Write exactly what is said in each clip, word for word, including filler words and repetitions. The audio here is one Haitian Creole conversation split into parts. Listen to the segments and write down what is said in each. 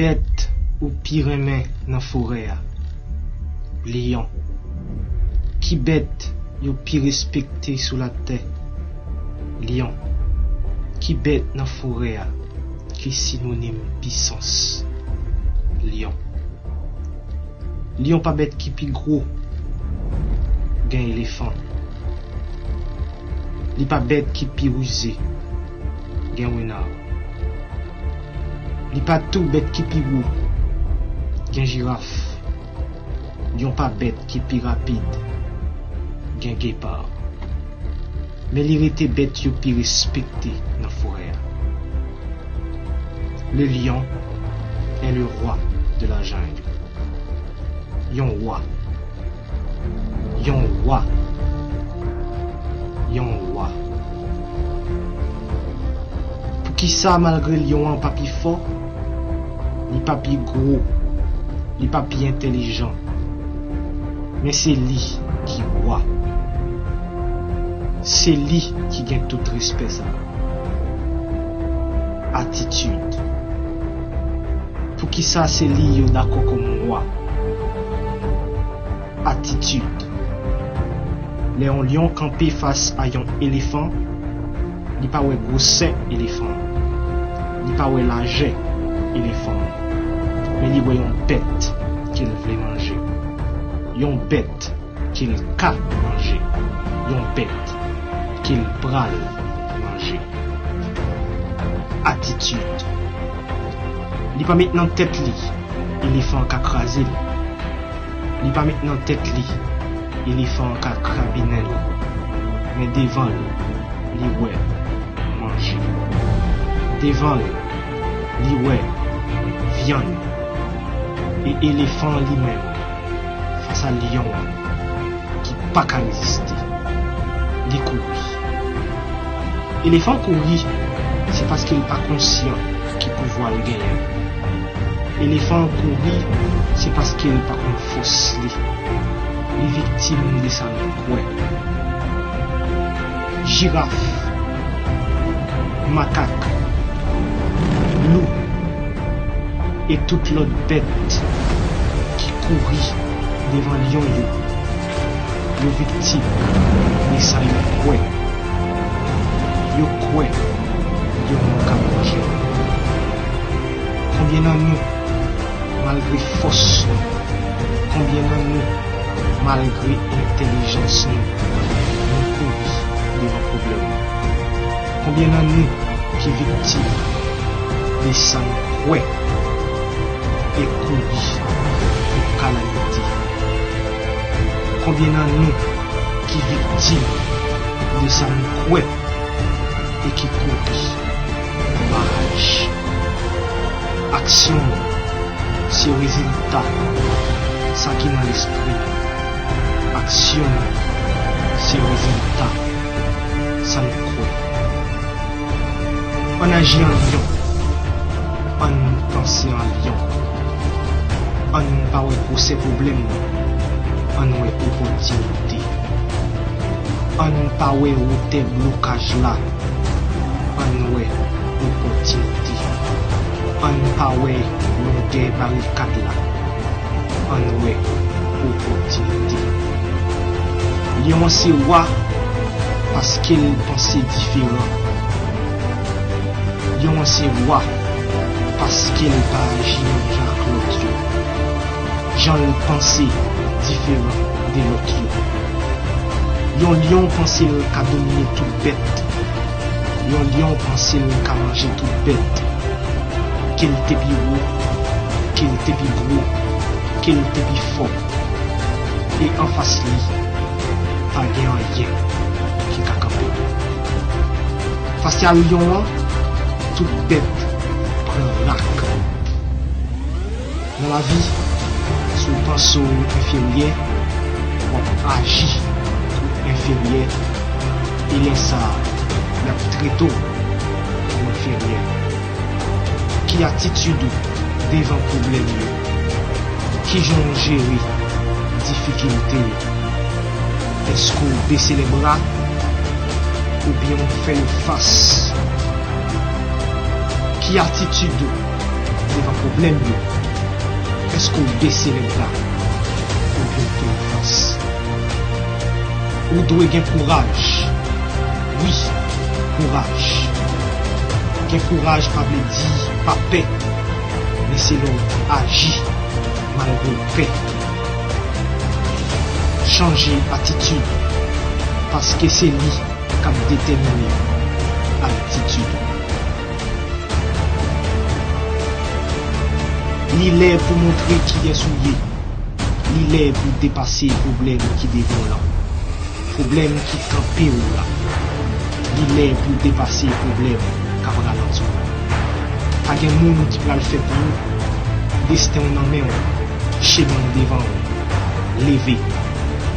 Bèt ou pi renmen nan forè a? Lyon. Ki bèt yo pi respekte sou latè? Lyon. Ki bèt nan forè a ki sinonim pisans? Lyon. Lyon pa bèt ki pi gwo, gen elefan. Li pa bèt ki pi rize, gen rena. Li pa tou bèt ki pi wo, gen jiraf. Lyon pa bèt ki pi rapid, gen gepa. Men li rete bèt yo pi respekte nan forè a. Le lion est le roi de la jungle. Yon wa. Yon wa. Yon wa. Poukisa, malgre lyon an pa pi fò, li pa pi gwo, li pa pi entèlijan, men se li ki wa. Se li ki gen tout respè sa a. Atitid. Poukisa se li yo dakò kòm wa? Atitid. Lè yon lyon kanpe fas a yon elefan, li pa wè gwosè elefan an. Li pa wè lajè elefan an. Men li wè yon bèt ke l vle manje. Yon bèt ke l ka manje. Yon bèt ke l pral manje. Atitid. Li pa met nan tèt li elefan an ka kraze l. Li pa met nan tèt li elefan an ka krabinen l. Men devan l, li wè manje. Devan l, li wè vyann. E elefan an li menm, fas a lyon an ki pa ka reziste, li kouri. Elefan kouri, se paske l pa konsyan ki pouvwa l genyen. Elefan an kouri, se paske l pa konn fòs li. Li viktim de sa l kwè. Jiraf, makak, lou, e tout lòt bèt ki kouri devan lyon yo, yo viktim de sa yo kwè. Yo kwè lyon an ka manje. Konbyen nan nou, malgre fòs nou, konbyen nan nou, malgre entèlijans nou, nou kouri devan pwoblèm? Konbyen nan nou ki viktim de sa n kwè e kouri pou kalamite? Konbyen nan nou ki viktim de sa n kwè e ki kouri pou baraj? Aksyon nou se rezilta sa ki nan lespri nou. Aksyon nou se rezilta sa n kwè. Ann aji an lyon. Ann panse an lyon. Ann pa wè gwosè pwoblèm nan. Ann wè opòtinite. Ann pa wè wotè blokaj la. Ann wè opòtinite. Ann pa wè longè barikad la. Ann wè opòtinite. Lyon an se wa paske l panse diferan. Lyon an se wa paske l pa aji menm jan ak lòt yo. Jan l panse diferan de lòt yo. Yon lyon panse l ka domine tout bèt. Yon lyon panse l ka manje tout bèt. Ke l te pi wo, ke l te pi gwo, ke l te pi fò. E anfas li, pa gen anyen ki ka kanpe l. Fas a lyon an, tout bèt pran rak. Nan lavi, si w panse w enferyè, w ap aji kou enferyè, e lè sa a, y ap trete w kou enferyè. Ki atitid ou devan pwoblèm yo? Kijan w jere difikilte yo? Èske w bese lè bra oubyen w fè yo fas? Ki atitid ou devan pwoblèm yo? Èske w bese lèbra oubyen w pran fòs? Ou dwe gen kouraj. Wi, kouraj. Gen kouraj pa vle di pa pè, men se lè w aji malgre w pè. Chanje atitid, paske se li k ap detèmine altitid ou. Li lè pou montre kiyès ou ye. Li lè pou depase pwoblèm ki devan w lan, pwoblèm ki kanpe w la. Li lè pou depase pwoblèm k ap ralanti w lan. Pa gen moun ki pral fè pou ou. Desten w nan men w, chemen w devan w. Leve.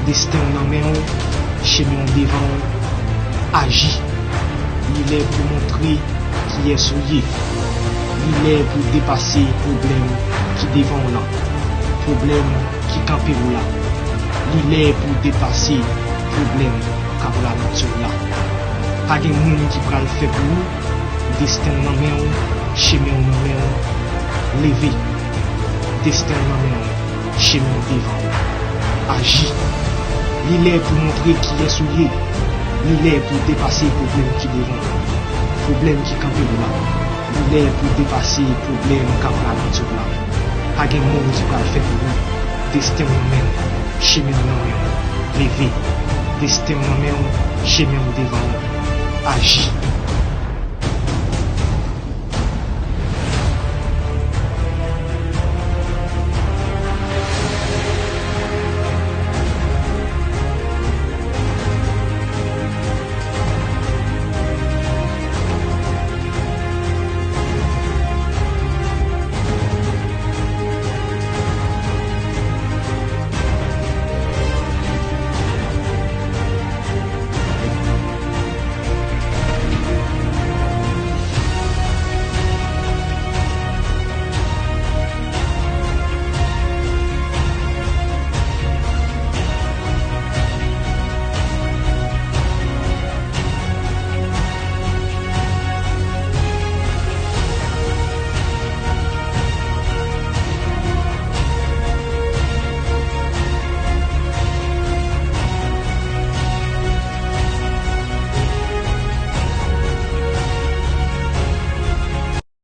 Desten w nan men w, chemen w devan w. Aji. Li lè pou montre kiyès ou ye. Li lè pou depase pwoblèm ki devan w lan, pwoblèm ki kanpe w la. Li lè pou depase pwoblèm k ap ralanti w la. Pa gen moun ki pral fè pou ou. Desten w nan men w, chemen w nan men w. Leve. Desten w nan men w, chemen w devan w. Aji. Li lè pou montre kiyès ou ye. Li lè pou depase pwoblèm ki devan w, pwoblèm ki kanpe w la. Li lè pou depase pwoblèm k ap ralanti w la. Pa gen moun ki pral fè pou ou. Desten w nan men w, chemen w nan men w. Leve. Desten w nan men w, chemen w devan w. Aji.